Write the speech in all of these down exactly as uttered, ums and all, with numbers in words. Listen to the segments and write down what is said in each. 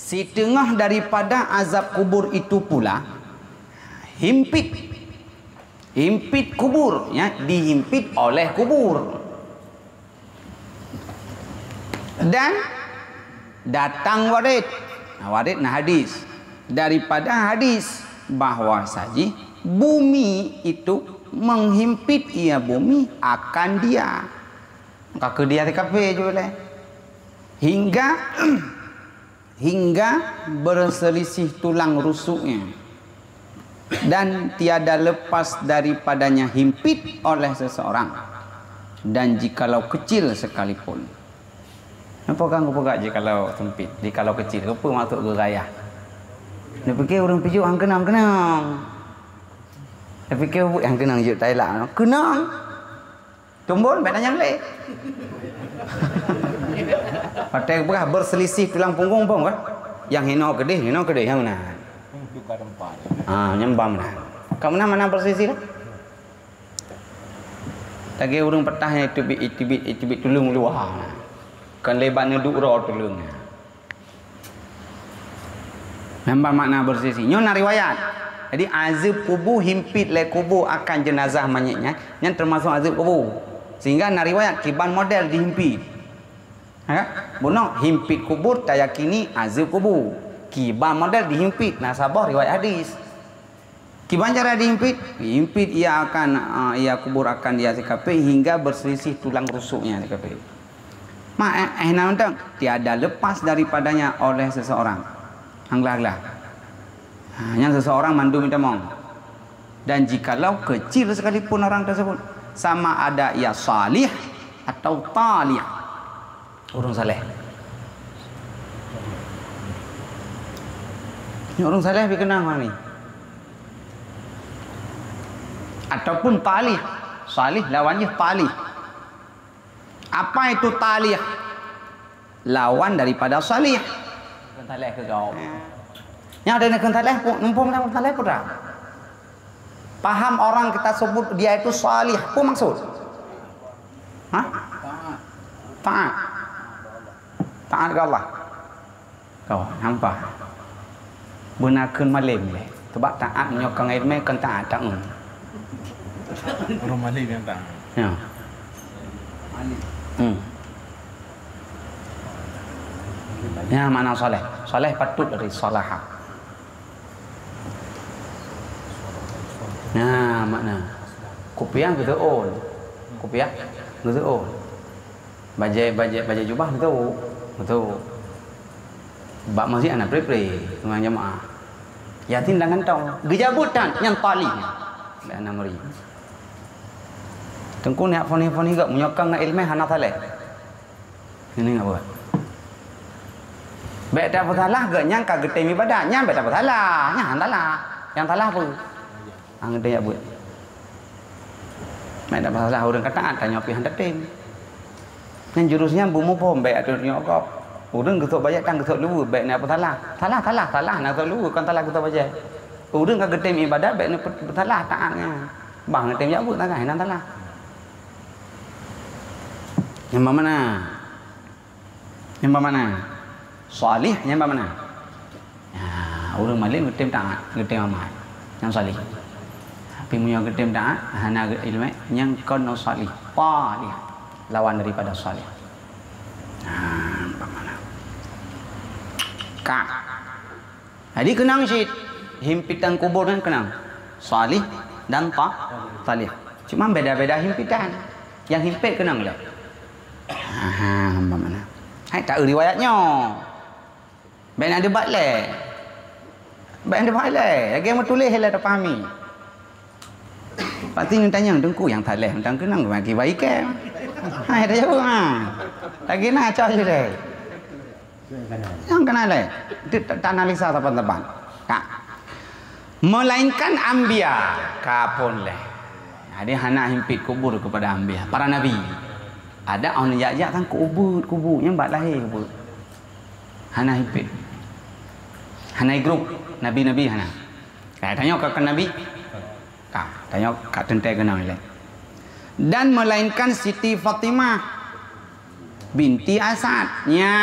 Siteungoh daripada azab kubur itu pula himpit. Himpit kubur, ya, dihimpit oleh kubur. Dan datang warid. Nah, warid na hadis. Daripada hadis bahwa saji bumi itu menghimpit ia bumi akan dia. Ka keu dia T K P je boleh. Hingga hingga berselisih tulang rusuknya, dan tiada lepas daripadanya himpit oleh seseorang, dan jikalau kecil sekalipun. Apa kan kupeugah jikalau sempit, jikalau kecil, apa maksud geurayah? Dia fikir ureuëng pijuk hang keunong-keunong. Dia fikir buet hang keunong jeuet Thailand. Keunong. Tumbon, bèk nanyang lé. Watèe peugah berselisih tulang punggung pun kan? Yang hino keudeh, hino keudeh, yang meunan. Ah, nyang bam meunan. Ka meunan mana berselisih dah? Lagèe ureuëng peutah nyang iteubiet, iteubiet, iteubiet tuleueng luwa. Kan lebat neuduek droe tuleueng. Nyan ban makna berselisih. Nyoe na riwayat. Jadi, azeueb kubu himpit lé kubu akan jeunazah manyét nyan, nyan teumasuk azeueb kubu. Sehingga na riwayat kiban model dihimpit. Ha? Bunoe himpit kubur tayakini azeueb kubu. Kiban model dihimpit, na saboh riwayat hadis. Kiban cara dihimpit? Dihimpit ia akan, ah, ia kubur akan dia T K P hingga berselisih tulang rusuknya T K P. Mak, eh, eh, na mantong, tiada lepas daripadanya oleh seseorang. Hang glah-glah. Ha, nyang seseorang mandum itamong. Dan jikalau kecil sekalipun orang tersebut, sama ada ia salih atau talih. Ureuëng saleh. Nyoe ureuëng saleh pih keunong mami. Ataupun talih. Salih lawan jih talih. Apa itu talih? Lawan daripada salih. Kheun saleh keu gob. Nyang ada kheun saleh, pu-, mumpung na saleh putra. Paham orang kita sebut dia itu salih, apa maksud? Hah? Taat. Taat ke Allah. Kau nampak. Beuna kheun malem lé. Sebab taat meunyoe ka ngon ileumèe kon taat, taat. Ureuëng malem nyang taat. Ya. Hmm. Ya, makna saleh. Saleh patut dari salaha. Ya, makna. Kupiah geuseuôn. Kupiah geuseuôn. Bajèe, bajèe, bajèe jubah geuseuôn. Geuseuôn. Bak masjid hana pre-pre, teungoh jamaah. Yatim lam kantong. Geujak buet that, nyan talih. Dak na meuri. Teungku nyak foni-foni gak, meunyoe ka ngon ileumèe hana saleh. Ini ngapa? Bèk tapeusalah geuh nyang ka geutem ibadat, nyan bèk tapeusalah, nyan salah. Nyang salah peue? Hang geutem jak buet. Bèk tapeusalah ureuëng ka taat, tanyoe pih hana tem. Nyan jurus nyan beumuphom bèk ateueh nyoe gob. Ureuëng geusok bajèe tan geusok luweue, bèk na peusalah. Salah, salah, salah na geusok luweue, kon salah geusok bajèe. Ureuëng ka geutem ibadat, bèk na peusalah taat nyan. Bah geutem jak buet salah, hana salah. Nyang bagaimana? Nyang bagaimana? Salih nyang bagaimana? Ya, ureuëng malem geutem taat, geutem amat. Nyang salih. Tapi meunyoe geutem taat, hana ileumèe, nyang kon salih. Talih. Lawan daripada salih. Ha, bagaimana? Ka. Jadi keunong cit, himpitan kubur nyan keunong. Salih dan ta-, talih. Cuma beda-beda himpitan. Nyang himpit keunong lé. Aha, hamba mana? Hai, tak riwayat nyoe. Bèk na debat lé. Bèk na debat lé. Lagèe meutuléh lé tapahami. Pasti neutanyong, "Teungku nyang saleh mantong keunong bagi baik kan?" Hai, tajaweueb ha. Lagèe na cok je deh. Nyang keunan lé. Itu ta-, ta analisa saban-saban. Tak. Melainkan anbiya, ka phon lé. Jadi hana himpit kubur kepada anbiya, para nabi. Ada orang jak-jak kan kubur, kubur nyang bak lahé kubur. Hana himpit. Hana grup nabi-nabi hana. Ka tanyoe ka, ka nabi. Ka, tanyoe ka teuntèe keunong ilèe. Dan melainkan Siti Fatimah binti Asad. Nya.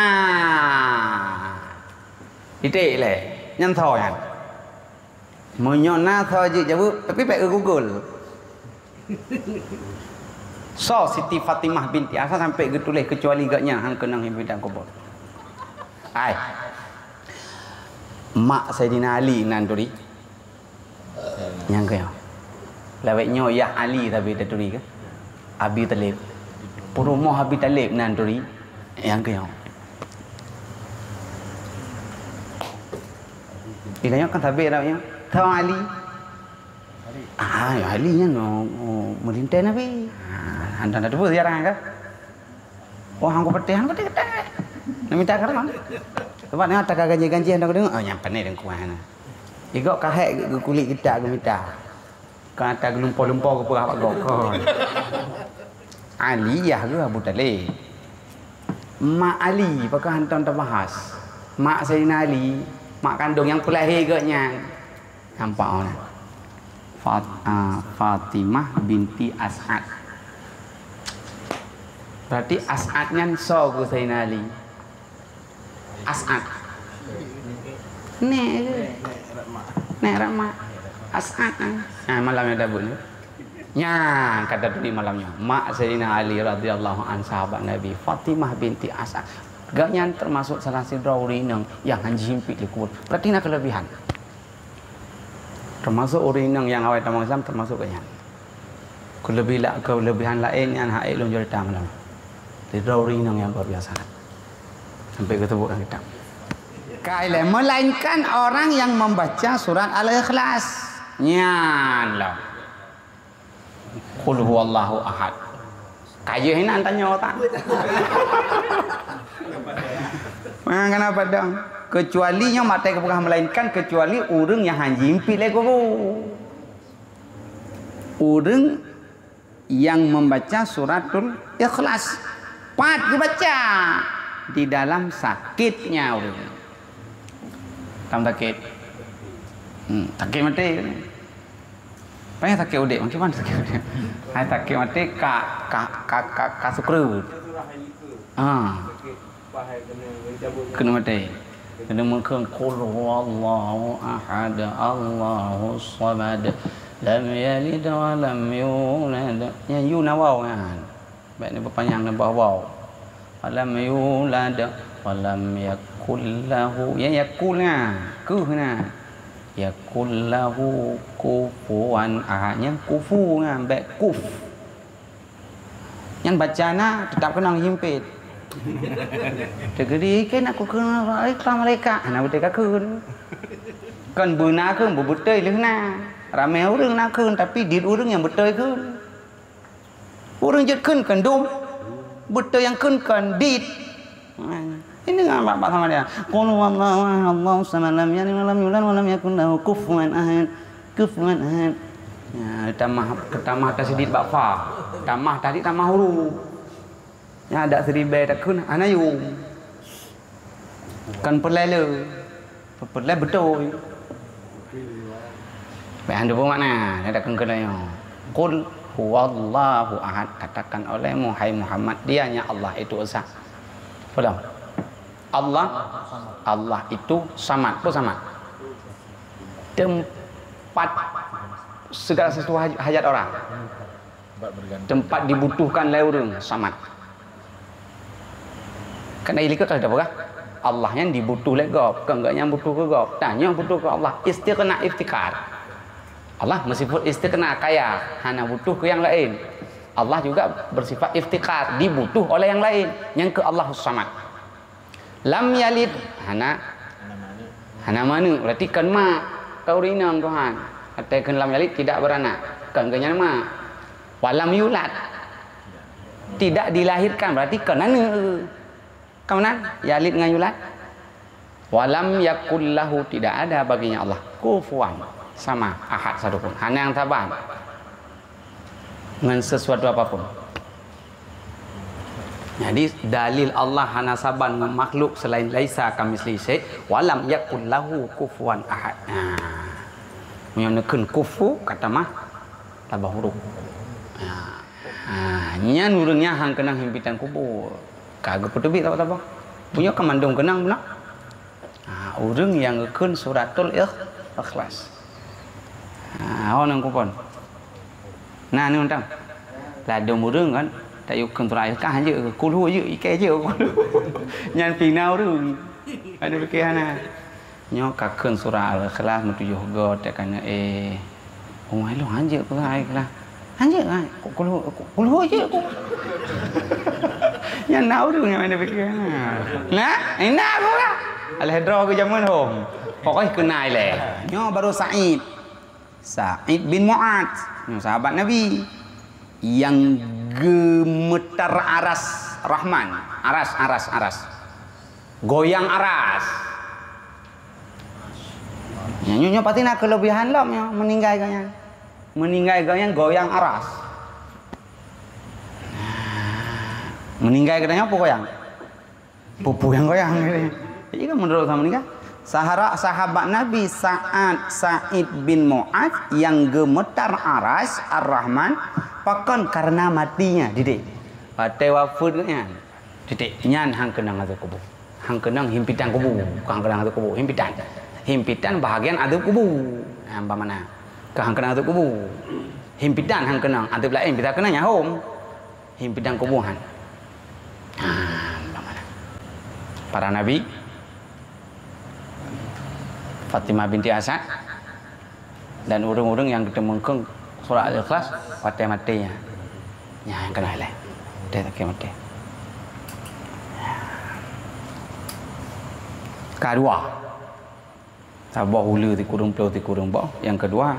Titik lé. Nyan soe nyan. Meunyoe na soe jeuet jaweueb, tapi bék geu-Google. Soe Siti Fatimah binti As'ad sampai geutuléh keucuali gobnyan han keunong himpit dan kubur. Ai. Mak Saidina Ali nan turi. Nyang keu nyoe. Lawét nyoe Yah Ali tapi taturi keu? Abi Thalib. Peurumoh Abi Thalib nan turi. Nyang keu nyoe. Ila nyoe kan sabé lawét nyoe. Tho Ali. Ah, Ali nyan, oh, oh, meulintèe Nabi. Ah, hantom tateupeue ziarah kah? Oh, han kupatéh, han kupatéh, kupatéh. Nak mita keurang. Sebab na ata ka ganjil-ganjil, hantom kudeungoe. Oh, nyang pané dan kuah na. Igok ka hék geukulit geutak geumita. Ka ata geulumpoh-lumpoh geupeugah bak gob kon. Aliyah geuh Abu Thalib. Mak Ali, pakon hantom tabahas. Mak Saidina Ali, mak kandong nyang peulahé gobnyan. Nampak oh na. Fat-, ah, Fatimah binti As'ad. Berarti As'ad nyan soe keu Saidina Ali? As'ad. Nek ke? Nek Rahma. As'ad kan? Nah, malam nyang tabeuet ni. Nyan, kata tadi malam nyoe. Mak Saidina Ali radhiyallahu anhu, sahabat Nabi, Fatimah binti As'ad. Gobnyan termasuk salah sidroe ureueng inong nyang han jihimpit lé kubur. Berarti na kelebihan. Termasuk ureueng inong nyang awai tamong Islam, termasuk gobnyan. Kelebi-, kelebihan laén nyan hana ék lôn cerita malam. Sidroe ureueng inong nyang luar biasa. Sampai geuseubuet lam kitab. Ka ilée, melainkan orang yang membaca surat Al-Ikhlas. Nyan lah. Qul huwallahu ahad. Ka jeuet inan tanyoe tan. Maka kenapa dong? Kecuali nyoe maté geupeugah melainkan kecuali ureueng nyang han jihimpit lé kubur. Ureueng yang membaca suratul Ikhlas. Pat geubaca di dalam sakitnya ureueng. Tam sakit. Hmm, sakit maté. Payah sakét udép, macam mana sakét udép? Hai sakét maté ka, ka, ka, ka, ka sukreut. Ha. Keuneuk maté. Keuneuk meukeun qul huwallahu ahad, Allahus samad, lam yalid wa lam yulad. Nyan yu na waw nyan. Bèk neupanyang nibak waw. Walam yulad, walam yakul lahu. Ya yakul na, keuh na. Yakul lahu kufuwan ahad. Nyan kufu na, bèk kuf. Nyan baca na, teutap keunong jihimpit. Teukeudi keu na kukheun malaikat, hana beutôi kakheun. Kon beuna kheun, beubeutôi lheueh na. Ramé ureueng na kheun, tapi dit ureueng nyang beutôi kheun. Ureueng jeuet kheun kandom, beutôi nyang kheun kon dit. Ini ngon bak sama dia. Qul huwallahu ahad, Allahus samad, lam yalid walam yulad walam yakul lahu kufuwan ahad. Kufuwan ahad. Ya, tamah, tamah tasydid bak fa. Tamah tadi tamah huruf. Nya adak siribèe takheun hana yum. Kan peureulèe le. Peureulèe beutôi. Bèk han teupeu makna, dak keukeue nyoe. Qul huwallahu ahad, katakan olehmu, hai Muhammad, dianya Allah itu Esa. Peue lom? Allah, Allah itu samad. Peue samad? Tempat segala sesuatu haj-, hajat orang. Tempat dibutuhkan lé ureueng, samad. Kan dari likot ka teupeugah, Allah nyan dibutuh lé gob, kon gobnyan butuh keu gob. Tanyoe butuh keu Allah, istighna iftiqar. Allah beusifat istighna, kaya, hana butuh keu nyang laén. Allah juga bersifat iftiqar, dibutuh oleh nyang laén. Nyang keu Allahus Samad. Lam yalid, hana, hana manök, berarti kon mak, kon ureueng inong Tuhan. Watèe kheun lam yalid, tidak beranak, kon gobnyan mak. Walam yulad, tidak dilahirkan, berarti kon aneuëk. Kon meunan, yalid ngon yulad. Walam yakul lahu, tidak ada baginya Allah, kufuwan, sama, ahad, satu pun. Hana nyang saban ngon sesuatu apapun. Jadi, dalil Allah hana saban ngon makhluk selain laisa kamitslihi syai', walam yakul lahu kufuwan ahad. Nah, meunyoe neukheun kufu, ka tamah tabah huruf. Nah, nah, nyan ureueng nyan han keunong himpitan kubur. Ka geupeuteubiet tabah-tabah. Meunyoe ka mandum keunong beuna. Ha, Ureuëng nyang geukheun suratul Ikh-, Ikhlas. Ha, ho nang kupon. Nah, ni mantong. Ladom ureuëng kan, tak yuk kheun surat Al-Ikhlas je, kulhu je, ikai je, kulhu. Nyan pina ureuëng. Ada fikir hana. Nyoe ka kheun surat Al-Ikhlas meutujoh goe, tak kana, eh, oh, hai lôn hanjeuet keu hai keulah. Hanjeuet, hai. Ku-, kulhu, ku-, kulhu jeuet ku. Nyan na ureuëng nyang ada fikir. Nah, ina aku lah. Alah droe keu jameun hom. Pokoknya kenai leh. Nyoe baru Said. Said bin Mu'ad. Nyoe sahabat Nabi. Yang gemetar aras Rahman. Aras, aras, aras. Goyang aras. Nyoe, nyoe, nyoe pasti na kelebihan lom nyoe, meninggai gobnyan. Meninggai gobnyan goyang aras. Meninggai geutanyoe peue goyang? Peue-peue nyang goyang. Jadi kan menurut sama meninggai. Sahara-, sahabat Nabi Sa'ad Sa'id bin Mu'ad yang gemetar aras Ar-Rahman pakon karena matinya, didik. Watée wafeuet gobnyan. Titik. Nyan hang keunong azab kubur. Hang keunong himpitan kubur. Bukan hang keunong azab kubur. Himpitan. Himpitan bahagian azab kubur. Ha, umpamana. Ka hang keunong azab kubur. Himpitan hang keunong. Azab laén bisa keunong nyan hom. Himpitan kubur han. Ha, umpamana. Para nabi, Fatimah binti Asad, dan ureuëng-ureuëng nyang geuteumeung kheun surat Al-Ikhlas watée maté nyan. Nyan nyang keunong ilée. Watée sakét maté. Kadua. Saboh uleue sikureueng ploh sikureueng boh. Nyang keudua,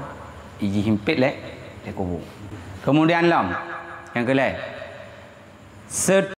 ijihimpit lé, lé kubu. Kemudian lom, nyang keulhée, set-